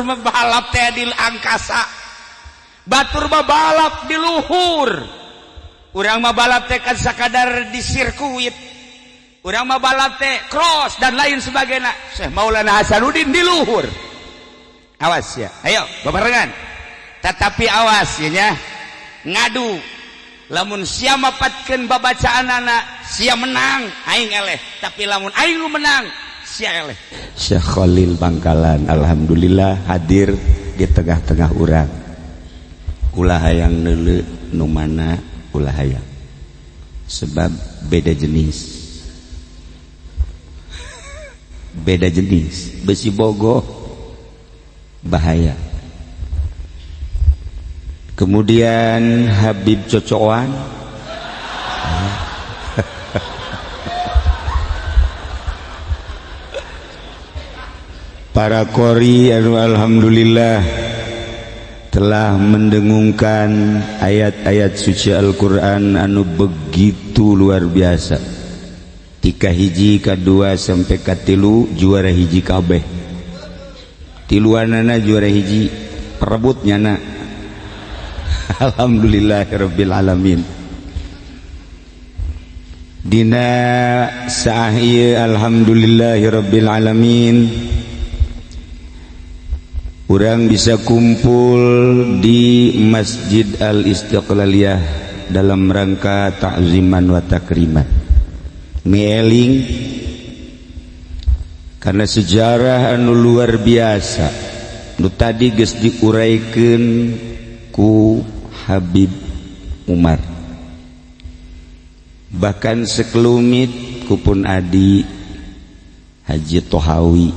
Batur mah balap teh di angkasa, batur mah balap di luhur, urang mah balap teh kan sakadar di sirkuit, urang mah balap teh cross dan lain sebagainya. Syekh Maulana Hasanuddin di luhur. Awas ya, ayo babarengan. Tetapi awas ya nya, ngadu lamun sia mapatkeun babacaanana, sia menang, aing eleh. Tapi lamun aing nu menang, sia eleh. Syekh Khalil Bangkalan alhamdulillah hadir di tengah-tengah urang. Ulah hayang neuleu nu mana, ulah hayang, sebab beda jenis, beda jenis besi bogoh bahaya. Kemudian Habib Cocoan, para qori anu alhamdulillah telah mendengungkan ayat-ayat suci Al-Quran anu begitu luar biasa. Tika hiji kedua sampai katilu juara hiji kabeh, tiluanana juara hiji perebutnya na. Alhamdulillahirabbil alamin. Dina saah ieu alhamdulillahirabbil alamin urang bisa kumpul di Masjid Al-Istiqlaliyah dalam rangka ta'ziman wa takriman, mieling karena sejarah anu luar biasa nu tadi geus diuraikeun ku Habib Umar, bahkan sekelumit kupun Adi Haji Tohawi.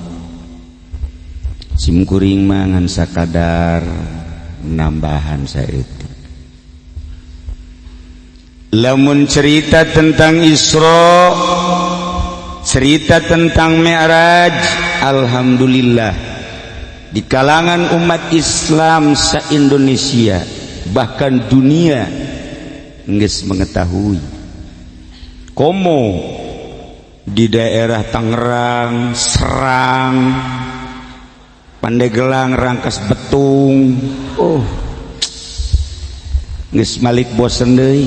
Simkuring mangan sakadar nambahan saeutik. Lamun cerita tentang Isra, cerita tentang Mi'raj, alhamdulillah di kalangan umat Islam se-Indonesia bahkan dunia geus mengetahui. Komo di daerah Tangerang, Serang, Pandeglang, Rangkas Betung, oh geus malik bosen deui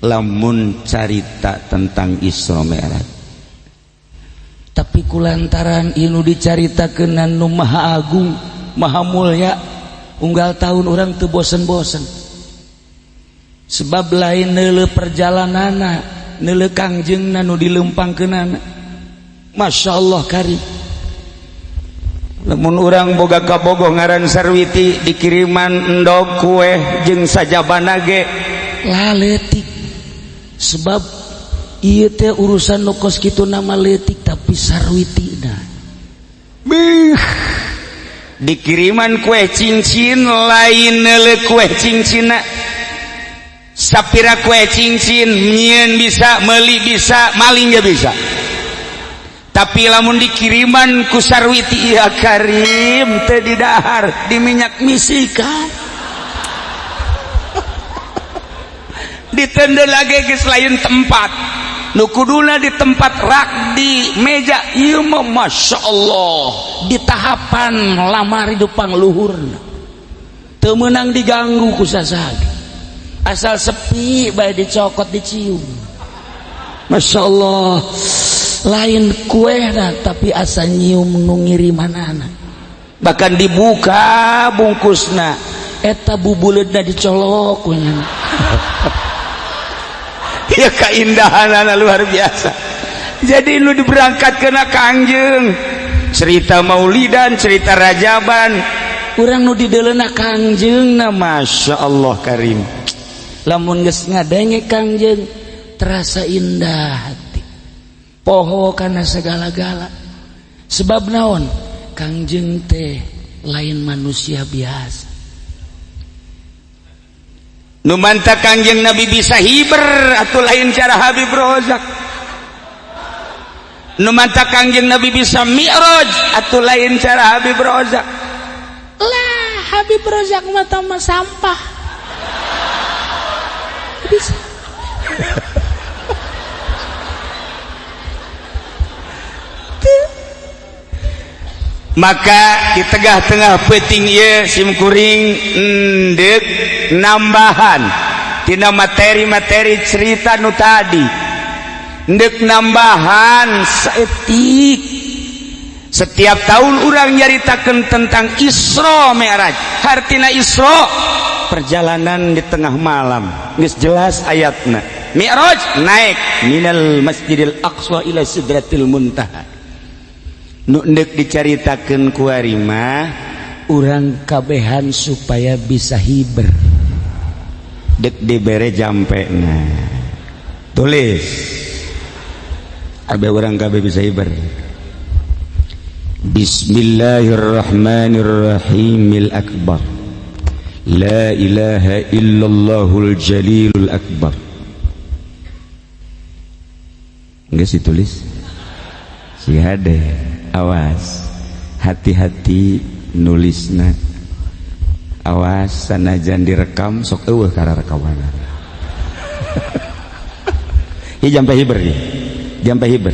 lamun carita tentang Isra Mi'raj. Tapi kulantaran inu dicaritakeun nu Maha Agung, Maha Mulia, unggal tahun orang teu bosen-bosen. Sebab lain neuleu perjalananna, neuleu Kangjengna nu dilempangkeunana. Masya Allah karim. Lamun urang boga kabogoh ngaran Sarwiti, dikiriman endog kue jeung sajabana ge laletik, sebab ieu teh urusan nu kos kitu nama leutik, tapi Sarwitina bih dikiriman kue cincin, lain neuleu kue cincinna, sapira kue cincin nyieun bisa, meuli bisa, maling ge bisa. Tapi lamun dikiriman ku Sarwiti, ya karim, teu didahar di minyak misikan, ditende lagi geus lain tempat nu kuduna, di tempat rak di meja ieu mah. Masya Allah, di tahapan lamari dupang luhurna teu meunang diganggu ku sasaha, asal sepi bae dicokot, dicium. Masya Allah, lain kue nah, tapi asa nyium nu ngirimanana. Bahkan dibuka bungkusna eta bubuleudna dicolok we. Ya, keindahan luar biasa. Jadi lu diberangkat kena Kangjeng, cerita Maulidan, cerita Rajaban, urang nu dideleuna Kangjeng na. Masya Allah karim, lamun geus ngadenge Kangjeng terasa indah hati, poho kana segala-gala. Sebab naon? Kangjeng teh lain manusia biasa. Nu manta Kangjeng Nabi bisa hiber atau lain cara Habib Rozak. Nu manta Kangjeng Nabi bisa mi'raj atau lain cara Habib Rozak. Lah, Habib Rozak mah mah sampah bisa. Maka di tengah-tengah peuting ieu simkuring endek nambahan tina materi-materi cerita nu tadi, endek nambahan saeutik. Setiap tahun urang nyaritakeun tentang Isra Mi'raj. Hartina Isra perjalanan di tengah malam, geus jelas ayatna. Mi'raj naik minal Masjidil Aqsa ila Sidratil Muntaha. Nu endek dicaritakeun kuari mah urang kabehan supaya bisa hiber, dek dibere jampena. Tulis abe urang kabeh bisa hiber. Bismillahirrahmanirrahimil akbar, la ilaha illallahul jalilul akbar. Enggak sih, tulis si hade. Awas, hati-hati nulisna, awas sanajan direkam sok eueuh kana rekaman. Hi jampe hiber, ieu jampe hiber.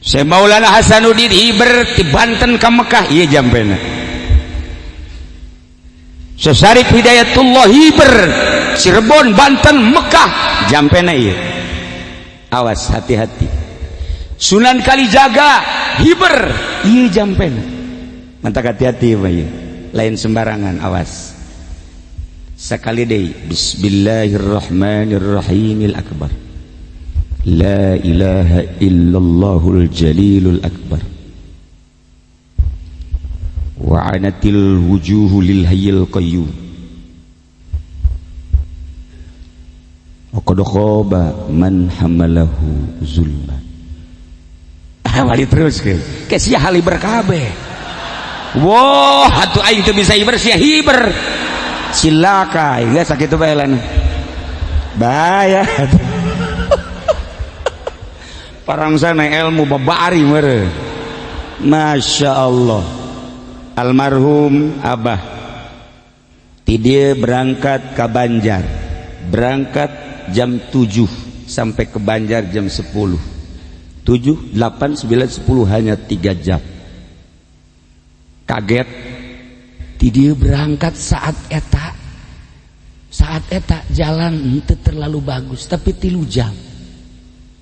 Syekh Maulana Hasanuddin hiber di Banten ka Mekah, ieu jampena. Syekh Syarif Hidayatullah hiber Cirebon, Banten, Mekah, jampena ieu. Awas, hati-hati. Sunan Kalijaga hiber, ieu jampena. Mantak hati-hati mah ieu, lain sembarangan, awas. Sekali deui, bismillahirrahmanirrahimil akbar, la ilaha illallahul jalilul akbar, wa anatil wujuhu lil hayyil qayyum, wa qad khaba man hamalahu zulma. Wali terus ke ke sia haliber kabeh. Wah, atuh aing teu bisa hiber, sia hiber cilaka. Geus sakitu bae lan bahaya. Parangsana ilmu babari mere. Masya Allah. Almarhum Abah ti dieu berangkat ke Banjar, berangkat jam 7 sampai ke Banjar jam 10, 7, 8, 9, 10, hanya 3 jam. Kaget ti dieu berangkat saat eta, saat eta jalan henteu terlalu bagus tapi 3 jam.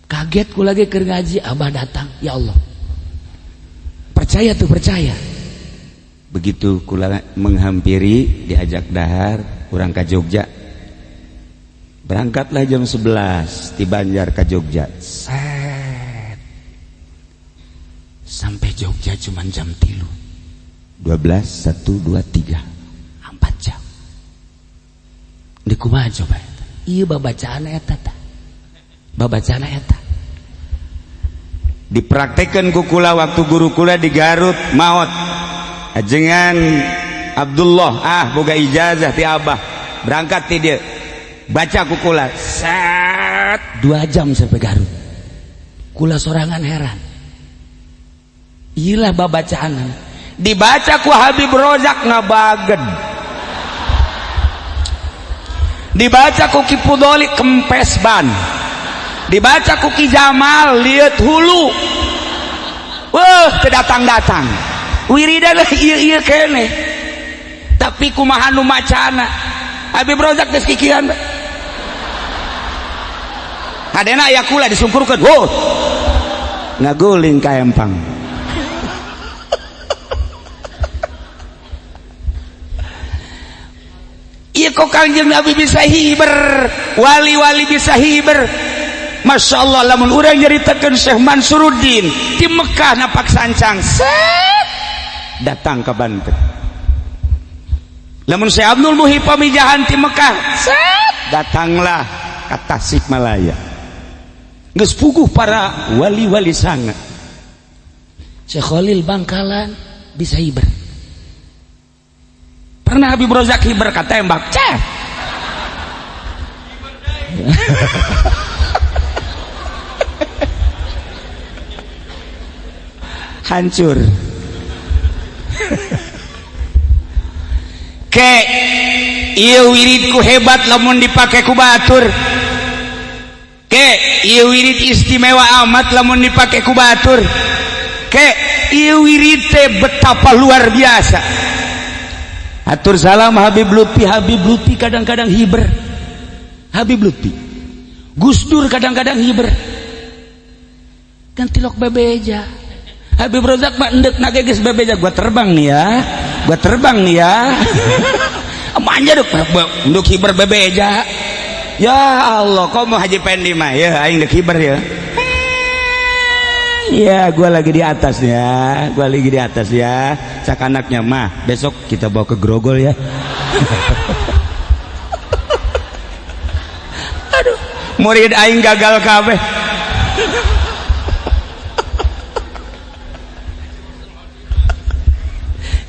Kaget ku lagi keur ngaji, Abah datang. Ya Allah, percaya tuh, percaya. Begitu kula menghampiri, diajak dahar kurang ke Jogja. Berangkatlah jam 11 di Banjar ke Jogja. Set, sampai Jogja cuman jam 3, 12, 1, 2, 3, 4 jam. Di kumaha coba eta? Ieu babacaan eta tah, babacaan eta dipraktekan ku kula waktu guru kula di Garut maot. Ajengan Abdullah ah boga ijazah ti Abah, berangkat ti dia, baca ku kula set 2 jam sampai Garut. Kula sorangan heran. Iyalah babacaan dibaca ku Habib Rozak ngabagen, dibaca ku Ki Pudoli kempes ban, dibaca ku Ki Jamal lihat hulu. Wah, kedatang-datang wiridan lah ieu ieu kene. Tapi kumaha nu macana Habib Rozak geus kikian hadena aya kula disungkurkeun, oh ngaguling ka empang. Ieu kok Kangjeng Nabi bisa hiber, wali-wali bisa hiber. Masya Allah, lamun urang nyaritakeun Syekh Mansuruddin di Mekah napak sancang, set datang ke Banten. Lamun Syekh Abdul Muhyi pamijahan di Mekah, set datanglah ke Tasikmalaya. Geus puguh para wali-wali sangat. Syekh Khalil Bangkalan bisa hiber. Pernah Habib Rozak hiber katembak, cek. Hancur. Ke ieu wiridku hebat lamun dipake ku batur. Ke ieu wirid istimewa amat lamun dipake ku batur. Ke Ieu wirid teh betapa luar biasa. Atur salam Habib Lutfi, Habib Lutfi kadang-kadang hiber. Habib Lutfi, Gus Dur kadang-kadang hiber. Kan tilok bebeja. Habib Rozak mah endek nage geus bebeja, gua terbang nih ya. Gua terbang nih ya. Manja duk endek hiber bebeja. Ya Allah, kok mau Haji Pendi mah ya aing dek hiber ya. Ya, gua lagi di atas ya, gua lagi di atas ya. Cak anaknya mah, besok kita bawa ke Grogol ya. Aduh, murid aing gagal kabeh.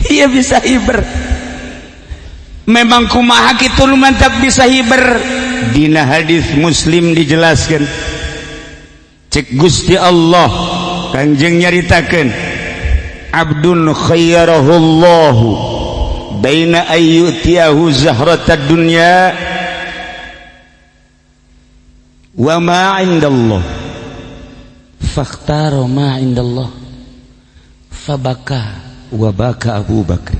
Iya bisa hiber. Memang kumaha kitu nu mantap bisa hiber. Dina hadis Muslim dijelaskan. Cek Gusti Allah Kanjeng nyaritakeun abdun khayyarahullahu baina ayyutiyahu zahratad dunya wa ma indallah fakhtara ma indallah fabaka wa baka Abu Bakar.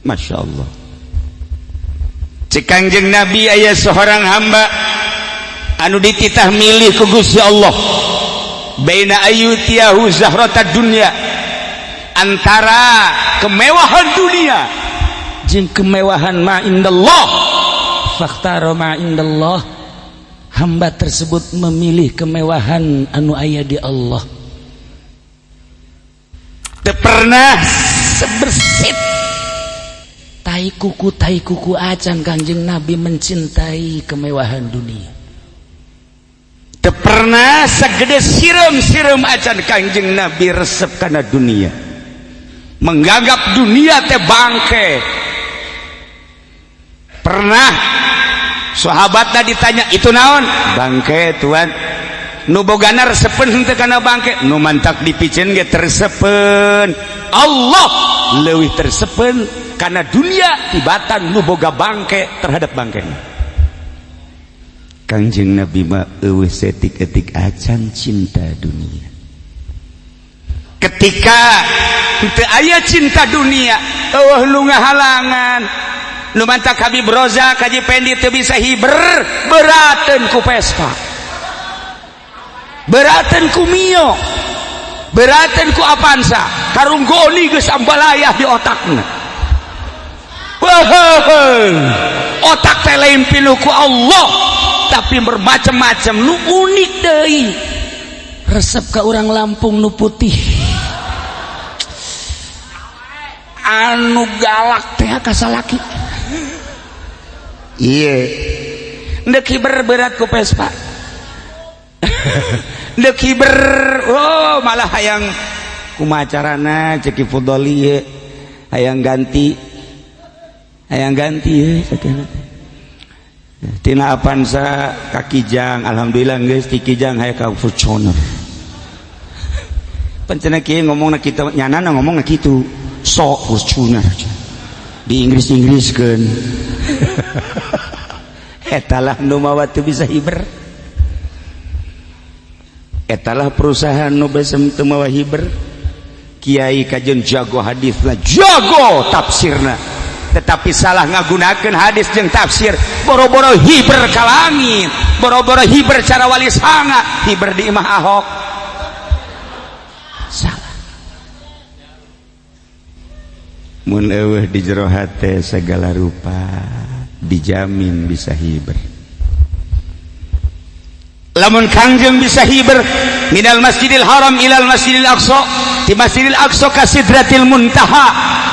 Masya Allah. Cek Kanjeng Nabi aya seorang hamba anu dititah milih ku Gusti Allah baina ayyutiyahu zahratad dunya, antara kemewahan dunia jeung kemewahan ma indallah, fakhtara ma indallah, hamba tersebut memilih kemewahan anu aya di Allah. Teu pernah sebersit tai kuku acan Kanjeng Nabi mencintai kemewahan dunia. Teu pernah segede sireum-sireum acan Kanjeng Nabi resep kana dunia, menganggap dunia teh bangke. Pernah sahabatna ditanya, itu naon? Bangke tuan. Nu bogana resepeun henteu kana bangke, nu mantak dipiceun ge tersepeun. Allah leuwih tersepeun kana dunia tibatan nu boga bangke terhadap bangkena. Kanjeng Nabi mah eueuh setik-etik acan cinta dunia. Ketika teu aya cinta dunia, eueuh nu ngahalangan. Nu mantak Habib Rozak Haji Pendi teu bisa hiber, berateun ku Vespa, berateun ku Mio, berateun ku Avanza, karung goni geus ambalayah di otakna. Otak teh lain pilu ku Allah, tapi bermacam-macam nu unik deui. Resep ka urang Lampung nu putih anu galak teh ka salaki. Ieu ndek hiber berat ku Vespa. Ndek hiber, oh malah hayang kumaha carana cek Ki Fudoli ye, hayang ganti ye sakieu. Tina Avanza ka Kijang, alhamdulillah geus ti Kijang hayang ka Fortuner. Pancena kieu ngomongna kitu, nyanana ngomongna kitu, sok Fortuner. Di Inggris-Inggriskeun. Eta lah nu mawa teu bisa hiber. Eta lah perusahaan nu besem teu mawa hiber. Kiai kajen jago hadisna, jago tafsirna, tetapi salah ngagunakeun hadis jeung tafsir, boro-boro hiber ka langit, boro-boro hiber cara wali sanga, hiber di imah Ahok. Salah. Mun eueuh di jero hate segala rupa dijamin bisa hiber. Lamun Kangjeng bisa hiber minal Masjidil Haram ilal Masjidil Aqsa, di Masjidil Aqsa ka Sidratil Muntaha,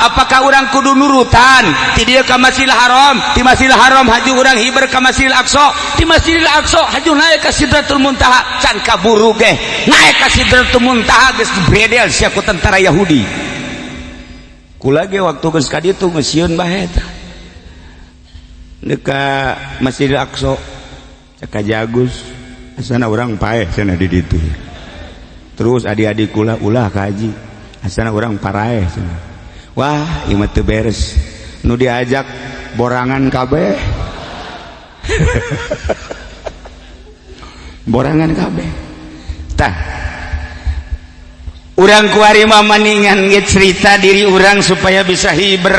apakah urang kudu nurutan ti dieu ka Masjidil Haram, ti Masjidil Haram haju urang hiber ka Masjidil Aqsa, ti Masjidil Aqsa haju naik ka Sidratul Muntaha, can kaburu ge naik ka Sidratul Muntaha geus dibredel sia ku tentara Yahudi. Kula ge waktu geus ka ditu geus sieun bae eta. Deuk ka Masjidil Aqsa cek ka Jagus, asana urang paeh cenah di ditu. Terus adik-adik kula ulah ka haji, asana urang paraeh cenah. Wah, ieu mah teu beres. Nu diajak borangan kabeh. Borangan kabeh. Tah. Urang kuari mah maningan ge cerita diri urang supaya bisa hiber,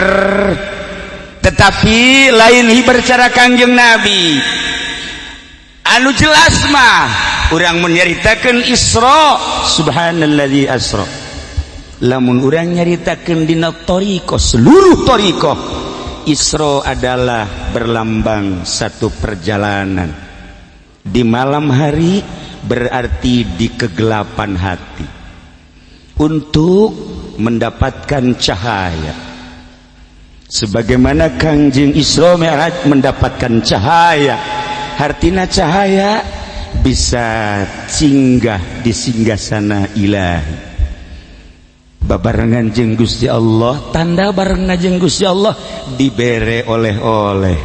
tetapi lain hiber cara Kangjeng Nabi. Anu jelas mah urang menyeritakan Isra, subhanalladzi asra. Lamun urang nyaritakeun dina thoriqoh, seluruh thoriqoh, Isra adalah berlambang satu perjalanan di malam hari, berarti di kegelapan hati untuk mendapatkan cahaya, sebagaimana Kangjeng Isra Mi'raj mendapatkan cahaya. Hartina cahaya bisa singgah di singgasana ilahi, babarengan jeung Gusti Allah. Tanda bareng jeung Gusti Allah dibere oleh-oleh.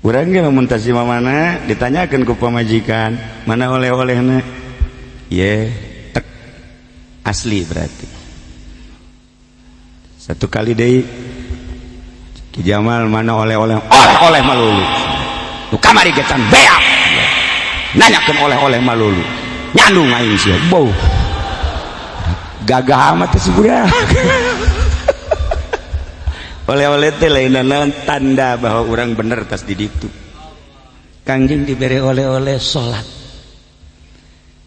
Urang ge lamun tas mana ditanyakeun ku pamajikan, "Mana oleh-olehna?" Ye tek, asli berarti. Satu kali deui, "Ki Jamal, mana oleh-oleh?" Oleh-oleh malulu. Nu kamari ge can beak, nanyakeun oleh-oleh malulu. Nyandung aing sia. Bau gagah amat si budak. Oleh-oleh teh lain tanda bahwa orang bener tas di ditu. Kangjeng diberi oleh-oleh salat.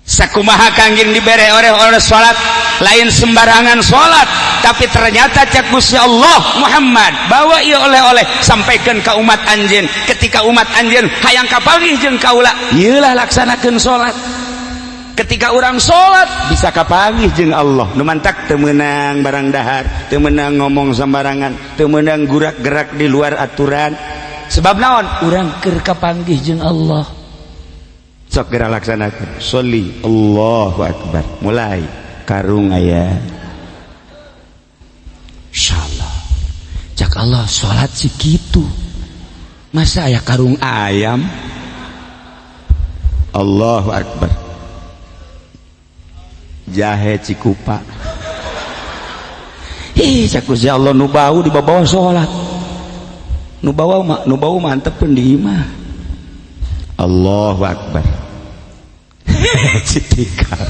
Sakumaha Kangjeng diberi oleh-oleh salat? Lain sembarangan salat, tapi ternyata cek Gusti Allah, "Muhammad, bawa ieu oleh-oleh, sampaikan ke umat anjeun. Ketika umat anjeun hayang kapanggih jeung kaula, ieu lah, laksanakeun salat." Ketika orang salat bisa kapanggih jeung Allah. Nu mantak teu meunang barang dahar, teu meunang ngomong sembarangan, teu meunang gerak-gerak di luar aturan. Sebab naon? Urang keur kapanggih jeung Allah. Sok geura laksanakeun sholli. Allahu akbar, mulai karung aya. Insyaallah, cak Allah, salat si kitu masa aya karung ayam. Allahu akbar, jahe cikupa. Ih, cak Gusti Allah, nu bau dibawa salat, nu bawa mah, nu bau mantepkeun di imah. Allahu akbar, citikar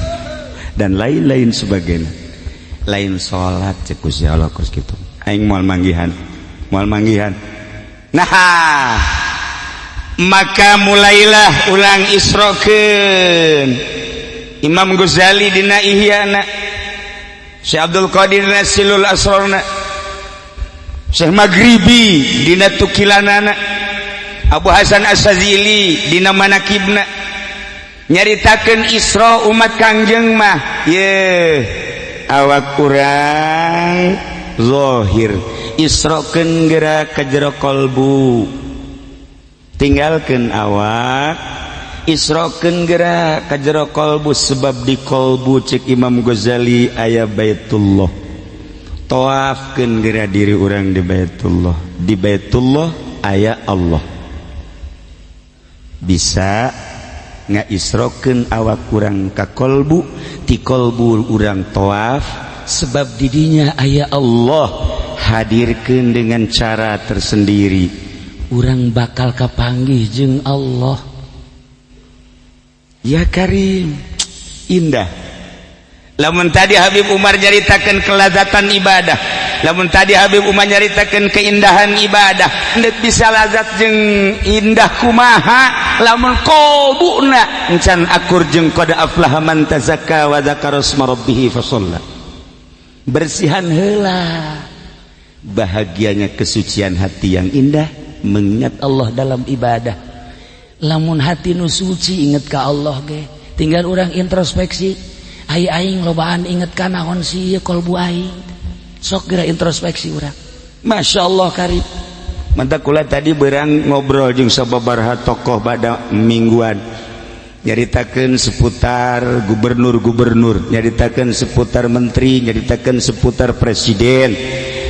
dan lain-lain sebagainya. Lain salat, cek Gusti Allah kos kitu, aing moal manggihan, moal manggihan. Nah, maka mulailah ulang isrokeun. Imam Ghazali dina Ihyana, Syekh Abdul Qadir Nasilul Asrorna, Syekh Maghribi dina Tukilanana, Abu Hasan Asy-Syadzili dina Manakibna, nyaritakeun Isra umat Kangjeng mah ye awak urang zahir, isrokeun geura ka jero kolbu, tinggalkeun awak, isrokeun geura ka jero kolbu, sebab di kolbu, cek Imam Ghazali, aya Baitullah. Tawafkeun geura diri urang di Baitullah. Di Baitullah aya Allah. Bisa ngaisrokeun awak urang ka kolbu, ti kolbu urang tawaf, sebab didinya aya Allah. Hadirkeun dengan cara tersendiri, urang bakal kapanggih jeung Allah. Ya Karim, indah. Lamun tadi Habib Umar nyaritakan kelazatan ibadah, lamun tadi Habib Umar nyaritakan keindahan ibadah, ndek bisa lazat jeung indah kumaha lamun kolbuna encan akur jeung qad aflaha man tazakka wa dzakara asma rabbih fasalla. Bersihan heula, bahagianya kesucian hati yang indah mengingat Allah dalam ibadah. Lamun hati nu suci inget ka Allah ge, tinggal urang introspeksi, ai aing lobaan inget ka naon sih kolbu aing? Sok geura introspeksi urang. Masya Allah karib. Mantap. Kula tadi berang ngobrol jeung sababaraha tokoh pada mingguan, nyaritakeun seputar gubernur-gubernur, nyaritakeun seputar menteri, nyaritakeun seputar presiden.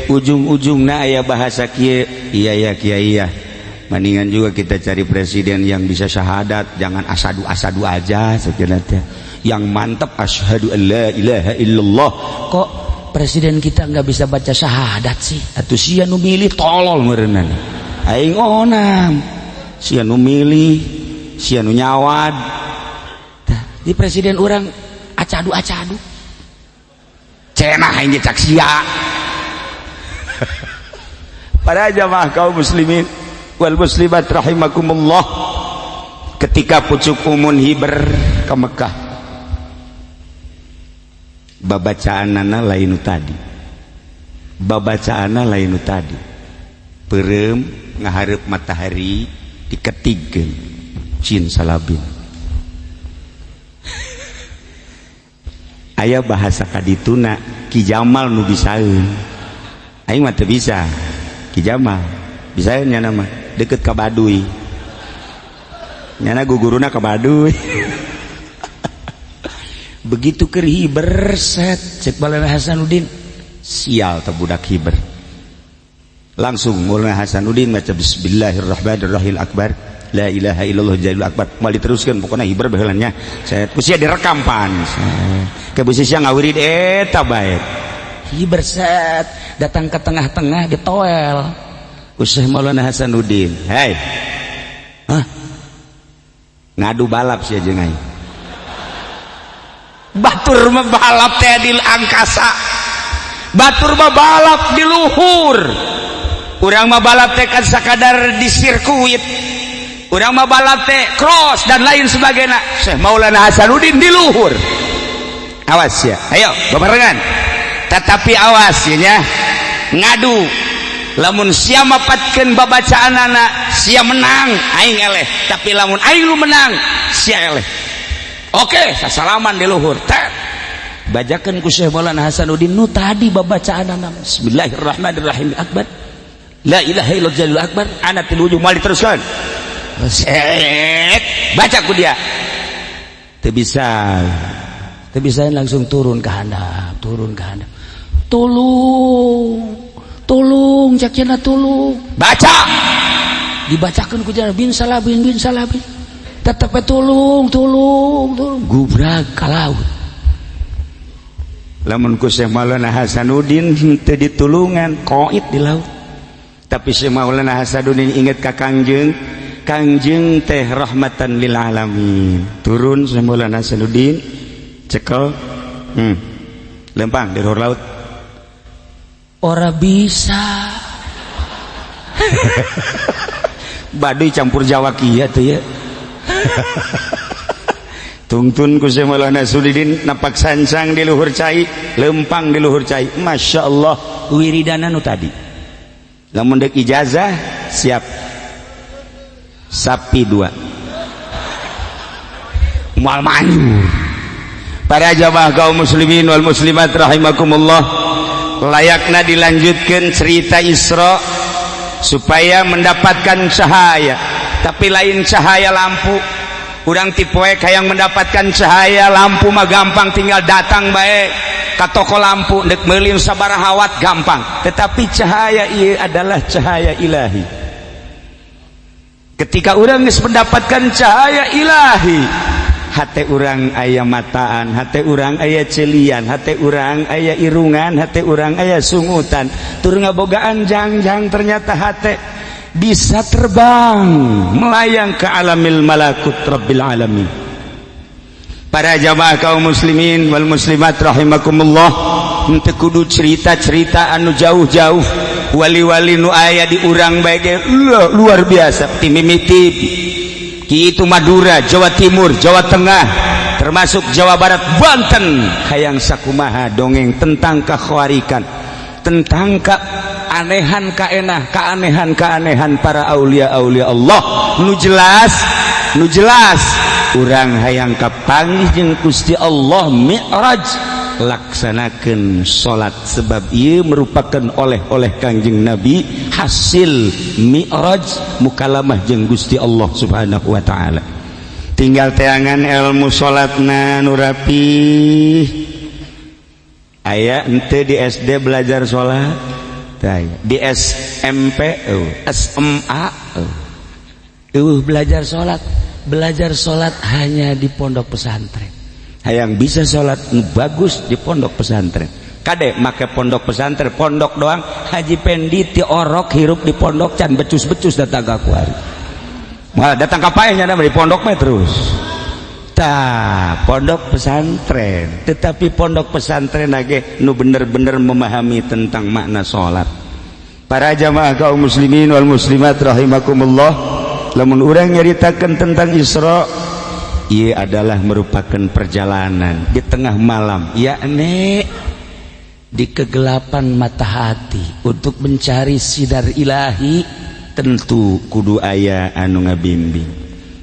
Ujung-ujungna aya bahasa kieu, "Iya ya kiai ya, mendingan juga kita cari presiden yang bisa syahadat, jangan asadu asadu aja sebenarnya, yang mantap asyhadu an la ilaha illallah." Kok presiden kita nggak bisa baca syahadat sih? Atuh sia nu milih tolol meureunana. Aing onam, sia nu milih, sia nu nyawad. Tah, di presiden orang acadu acadu. Cenah aing ge cak sia. Para jamaah kaum muslimin wal muslimat rahimakumullah, ketika pucuk umun hiber ke Mekah, babacaanana lain tadi, babacaanana lain tadi. Peureum ngahareup matahari, diketigkeun cin salabin. Aya bahasa kadituna, Ki Jamal nu bisaeun, aing mah teu bisa. Ki Jamal bisaeun, nya mah deket ka Baduy, nyana guguruna ka Baduy. Begitu keur hiber, set cek Maulana Hasanuddin, sial teh budak hiber. Langsung Maulana Hasanuddin maca bismillahirrahmanirrahim akbar la ilaha illallah jalil akbar, mal diteruskan. Pokoknya hiber baheula nya, saya ku sia direkam pan ke bisi sia ngawirid eta bae. Hiber, set, datang ke tengah-tengah, ditoel ku Syekh Maulana Hasanuddin, "Hei, hah, ngadu balap sia jeung aing." Batur mah balap teh di angkasa, batur mah balap di luhur, urang mah balap teh kan sakadar di sirkuit, urang mah balap teh cross dan lain sebagainya. Syekh Maulana Hasanuddin di luhur. "Awas ya, ayo babarengan, tetapi awas ya nya, ngadu. Lamun sia mapatkeun babacaanana, sia menang, aing eleh. Tapi lamun aing lu menang, sia eleh." Oke, sasalaman di luhur. Tet. Bacakeun ku Syekh Maulana Hasanuddin nu tadi babacaanana, bismillahirrahmanirrahim akbar la ilaha illallah jalil akbar anatil wujuh, moal diteruskan. Set, baca ku dia teu bisa, teu bisa, langsung turun ke handap, turun ke handap. "Tolong, tolong," cak cenah, "tolong." Baca, dibacakan ku cenah bin salabin, bin salabin, tetep "Tolong, tolong, tolong." Gubrak ka laut. Lamun ku Syekh Maulana Hasanuddin teu ditulungan, koit di laut. Tapi Syekh Maulana Hasanuddin inget ka Kangjeng, Kangjeng teh rahmatan lil alamin. Turun Syekh Maulana Hasanuddin, cekel, lempang di luar laut. Ora bisa. Baduy campur Jawa kieu tuh ya. Tungtun ku Syekh Maulana Hasanuddin napak sancang di luhur cai, lempang di luhur cai. Masya Allah, wiridana nu tadi. Lamun dek ijazah siap, sapi dua moal manjur. Para jamaah kaum muslimin wal muslimat rahimakumullah, layakna dilanjutkan cerita Isra supaya mendapatkan cahaya, tapi lain cahaya lampu. Urang tipoe hayang mendapatkan cahaya lampu mah gampang, tinggal datang bae ka toko lampu, dek meuli sabaraha watt gampang. Tetapi cahaya ieu adalah cahaya ilahi. Ketika urang geus mendapatkan cahaya ilahi, hate urang aya mataan, hate urang aya celian, hate urang aya irungan, hate urang aya sungutan, tur ngabogaan jangjang. Ternyata hate bisa terbang melayang ke alamil malakut rabbil alamin. Para jamaah kaum muslimin wal muslimat rahimakumullah, henteu kudu cerita-cerita anu jauh-jauh. Wali-wali nu aya di urang bae ge luar biasa, ti mimiti kitu Madura, Jawa Timur, Jawa Tengah, termasuk Jawa Barat, Banten. Hayang sakumaha dongeng tentang kekhawarikan, tentang keanehan, kaenah, keanehan, keanehan para aulia aulia Allah. Nu jelas, nu jelas, urang hayang kapanggih jeung Gusti Allah Mi'raj, laksanakan salat, sebab ia merupakan oleh-oleh Kangjeng Nabi hasil Mi'raj mukalamah jeung Gusti Allah Subhanahu wa taala. Tinggal teangan ilmu salatna nu rapih. Aya ente di SD belajar salat? Di SMP, oh, SMA, oh. Belajar salat, belajar salat hanya di pondok pesantren. Hayang bisa salat bagus di pondok pesantren. Kade make pondok pesantren, pondok doang. Haji Pendi ti orok hirup di pondok can becus-becus datang ka kuari. Malah datang ka paehnya di pondok mah terus. Tah, pondok pesantren, tetapi pondok pesantren lagi nu bener-bener memahami tentang makna salat. Para jamaah kaum muslimin wal muslimat rahimakumullah, lamun urang nyaritakeun tentang Isra, ia adalah merupakan perjalanan di tengah malam, yakni di kegelapan mata hati untuk mencari sinar ilahi. Tentu kudu aya anu ngabimbing,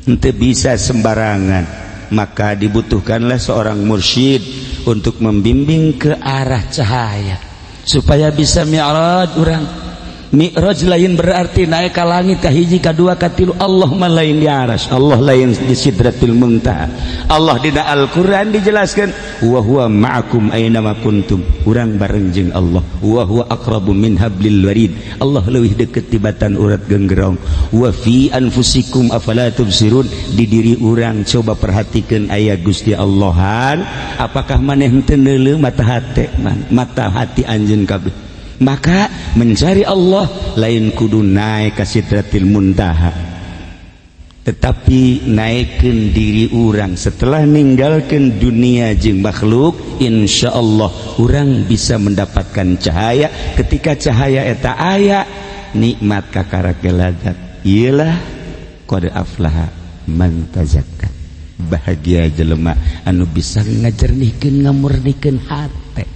henteu bisa sembarangan. Maka dibutuhkanlah seorang mursyid untuk membimbing ke arah cahaya supaya bisa mi'raj. Urang mi'raj lain berarti naik ke langit ka hiji, ka dua, ka tilu. Allah mah lain di aras, Allah lain di Sidratil Muntaha. Allah dina Al-Qur'an dijelaskan, wa huwa ma'akum aina ma kuntum, urang bareng jeung Allah. Wa huwa aqrabu min hablil warid, Allah leuwih deukeut tibatan urat genggerong. Wa fi anfusikum afala tubsirun, di diri urang coba perhatikan aya Gusti Allahan. Apakah maneh henteu neuleuh mata hati man, mata hati anjeun kabeh? Maka mencari Allah lain kudu naik ke Sidratil Muntaha, tetapi naikkan diri orang setelah ninggalkan dunia jeung makhluk. Insya Allah orang bisa mendapatkan cahaya. Ketika cahaya eta aya, nikmat kakara kelazat ialah qad aflaha man tazakka. Bahagia jelema anu bisa ngajernihkeun, ngamurnikeun hate.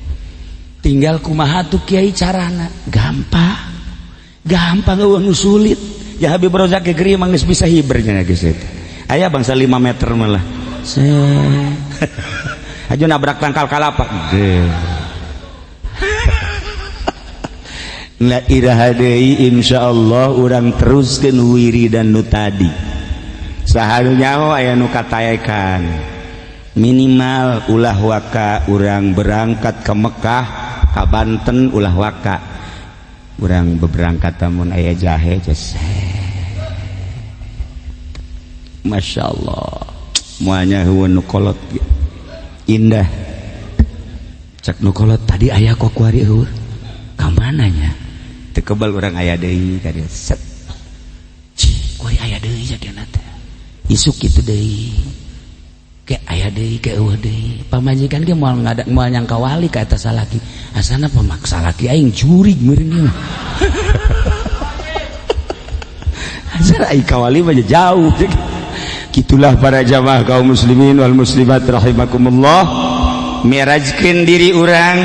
Tinggal kumaha tuh, Kiai, carana? Gampang, gampang, eueuh nu sulit. Ya, Habib Rozak ge mah geus bisa hibernya geus eta. Aya bangsa 5 meter malah. Aja nabrak tangkal kalapa. Ge. La iraha deui, insyaallah urang teruskeun wiridan nu tadi. Saha nu nyaho aya nu kataekan. Minimal ulah waka urang berangkat ke Mekah, ka Banten, ulah waka urang beberangkat tamun aya jahe jese. Masya Allah, muanya heueun nu kolot indah. Cak nu kolot tadi, aya kok kuari eueuh, ka mana nya? Teu kebal urang aya deui ka dieu, set. Cih, kuari aya deui jadina teh. Isuk kitu deui ke aya deui, ke eueuh deui. Pamajikan ge moal ngada, moal nyangka wali ka eta salaki. Asana pemaksa salaki aing jurig meureun ieu mah. Asal aing kawali mah jauh. Gitulah para jamaah kaum muslimin wal muslimat rahimakumullah, mirajkeun diri urang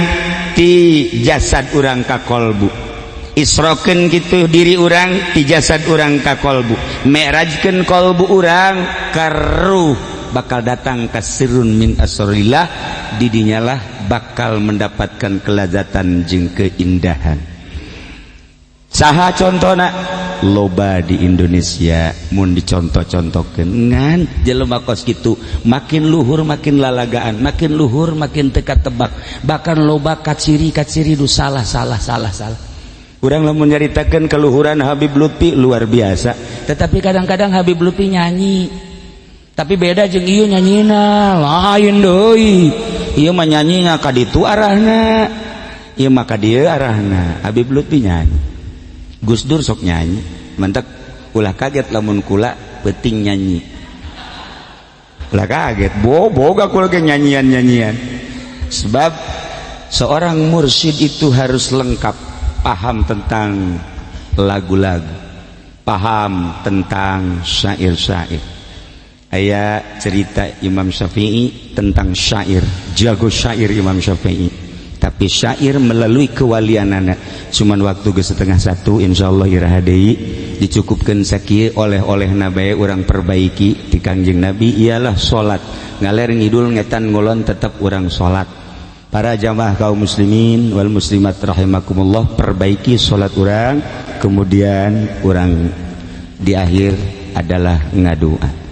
ti jasad urang ka kolbu, isrokeun gitu diri urang ti jasad urang ka kolbu, mi'rajkeun kolbu urang ka ruh, bakal datang ka sirrun min asrorillah. Didinyalah bakal mendapatkan kelazatan jeung keindahan. Saha contona? Loba di Indonesia mun dicontoh-contohkeun, ngan jelema kos kitu makin luhur makin lalagaan, makin luhur makin teka tebak, bahkan loba kaciri-kaciri du salah, salah, salah, salah. Urang lamun nyaritakeun keluhuran Habib Lutfi luar biasa. Tetapi kadang-kadang Habib Lutfi nyanyi, tapi beda jeung ieu nyanyina, lain deui. Ieu mah nyanyina ka ditu arahna, ieu mah ka dieu arahna. Habib Lutfi nyanyi, Gus Dur sok nyanyi. Mantak ulah kaget lamun kula peuting nyanyi, ulah kaget. Boga kula ge nyanyian-nyanyian, sebab seorang mursyid itu harus lengkap, paham tentang lagu-lagu, paham tentang syair-syair. Aya cerita Imam Syafi'i tentang syair, jago syair Imam Syafi'i, tapi syair melalui kewalianana. Cuman waktu ke 12.30, insyaallah iraha deui. Dicukupkan sakieu. Oleh-oleh nabae urang perbaiki di Kangjeng Nabi ialah salat. Ngaler ngidul, ngetan ngulon, tetap urang salat. Para jamaah kaum muslimin wal muslimat rahimakumullah, perbaiki salat urang, kemudian urang di akhir adalah ngadua.